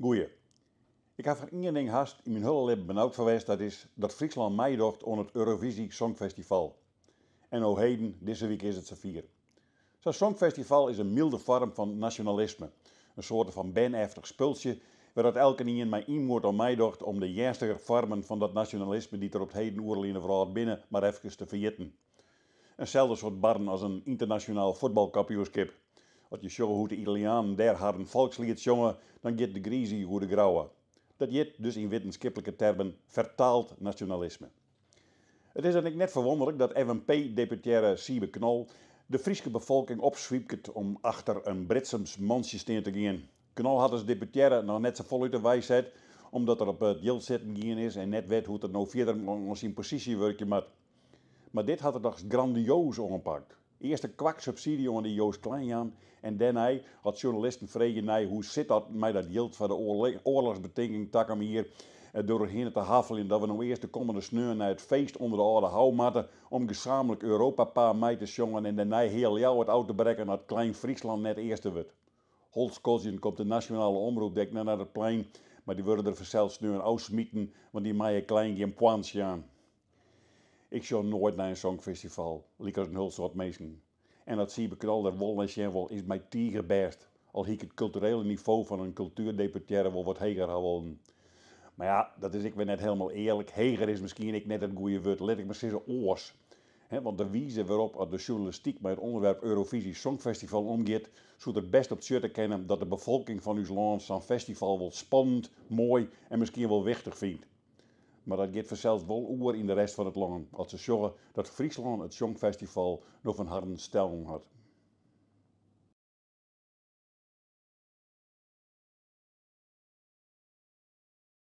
Goeie. Ik ha foar ien ding hast yn myn hiele libben benaud foar west, dat is dat Fryslân meidocht oan it Eurovisie Songfestival. En o heden, dizze wike is it safier. Sa'n songfestival is in mylde foarm fan nasjonalisme, in soarte fan berneftich spultsje wêr't elkenien mei ynmoed oan meidocht om de earnstiger foarmen fan dat nasjonalisme dy't der op 't heden oeral yn 'e wrâld binne mar efkes te ferjitten. Inselde soart barren as in ynternasjonaal fuotbalkampioenskip. As je sjogge hoe't de Italianen dêr harren folksliet sjonge, dan giet de grize oer de grouwe. Dat hjit dus yn wittenskiplike termen fertaald nasjonalisme. It is dan ek net ferwûnderlik dat FNP-deputearre Sybe Knol de Fryske befolking opswypket om achter in Britsems mantsje stean te gean. Knol hat as deputearre noch net safolle út 'e wei set, omdat er op it jild sitten gien is en net wit hoe't er no fierder oan syn posysje wurkje moat. Mar dit hat er dochs grandioas oanpakt. Earst in kwak subsydzje oan dy Joost Klein jaan en dêrnei, as sjoernalisten freegje nei hoe sit dat mei dat jild foar de oarlochsbetinking takom jier, derhinne te haffeljen dat we no earst de kommende sneon nei it feest ûnder de Aldehou moatte om gesamentlik Europapa mei te sjongen en dêrnei heal Ljouwert ôf te brekken as Klein Fryslân net earste wurdt. Holskodzjen komt de nasjonale omrop ek net nei it plein, mar dy wurde der fansels sneon ôfsmiten, want dy meie Klein gjin points jaan. Ik sjoch noait nei in songfestival, lykas in hiel soad minsken. En dat Sybe Knol der wol nei sjen wol, is my tige bêst, al hie ik it kulturele nivo fan in kultuerdeputearre wol wat heger ha wollen. Mar ja, dat is ek wer net helemaal earlik. Heger is miskien ek net it goede wurd, lit ik mar sizze oars. Want de wize wêrop at de sjoernalistyk mei it ûnderwerp Eurovisie Songfestival omgiet, soe der bêst op tsjutte kinne dat de befolking fan ús lân sa'n festival wol spannend, moai en miskien wol wichtich fynt. Mar dat giet fansels wol oer yn de rest fan it lân, as se sjogge dat Fryslân it sjongfestival no fan harren stellen hat.